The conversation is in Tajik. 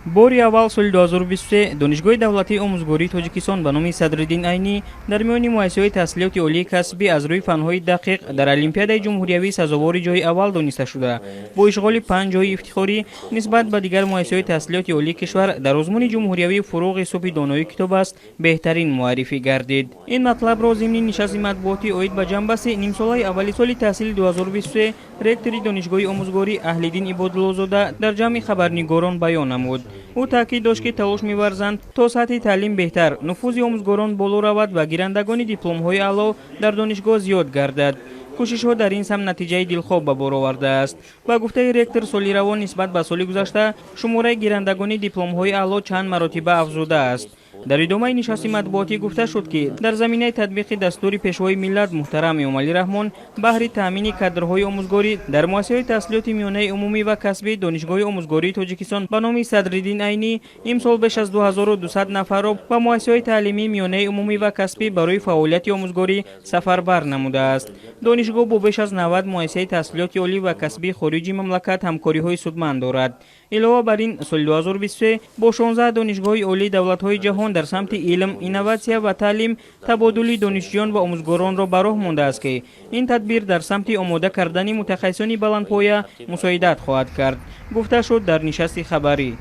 Бори аввал соли 2023 Донишгоҳи давлатии омӯзгории Тоҷикистон ба номи Садриддин Айнӣ дар миёни муассисаҳои таҳсилоти олии касбӣ аз рӯи фанҳои дақиқ дар олимпиадаи ҷумҳуриявӣ сазовори ҷои аввал дониста шуда, бо ишғоли панҷ ҷои ифтихорӣ нисбат ба дигар муассисаҳои таҳсилоти олии кишвар дар озмуни ҷумҳуриявии «Фуруғи субҳи донои китоб аст» беҳтарин муаррифӣ гардид. Ин матлабро зимни нишасти матбуотӣ оид ба ҷамъбасти нимсолаи аввали соли таҳсили 2023 ректори Донишгоҳи омӯзгорӣ Аҳлиддин Ибодуллозода дар ҷамъи хабарнигорон баён намуд. Ӯ таъкид дошт, ки талош меварзанд, то сатҳи таълим беҳтар, нуфузи омӯзгорон боло равад ва гирандагони дипломҳои аъло дар донишгоҳ зиёд гардад. Кӯшишҳо дар ин самт натиҷаи дилхоҳ ба бор овардааст. Ба гуфтаи ректор, соли равон нисбат ба соли гузашта шумораи гирандагони дипломҳои аъло чанд маротиба афзудааст. Дар идомаи нишасти матбуотӣ гуфта шуд, ки дар заминаи татбиқи дастури Пешвои миллат муҳтарам Эмомалӣ Раҳмон баҳри таъмини кадрҳои омӯзгорӣ дар муассисаҳои таҳсилоти миёнаи умумӣ ва касбии Донишгоҳи омӯзгории Тоҷикистон ба номи Садриддин Айнӣ имсол беш аз 2200 нафарро ба муассисаҳои таълимии миёнаи умумӣ ва касбӣ барои фаъолияти омӯзгорӣ сафарбар намудааст. Донишгоҳ бо беш аз 90 муассисаи таҳсилоти олӣ ва касбии хориҷи мамлакат ҳамкориҳои судманд дорад. Илова бар ин, соли 2023 бо 16 донишгоҳи олии давлатҳои ҷаҳон дар самти илм, инноватсия ва таълим табодули донишҷӯён ва омӯзгоронро ба роҳ мондааст, ки ин тадбир дар самти омода кардани мутахассисони баландпоя мусоидат хоҳад кард, гуфта шуд дар нишасти хабарӣ.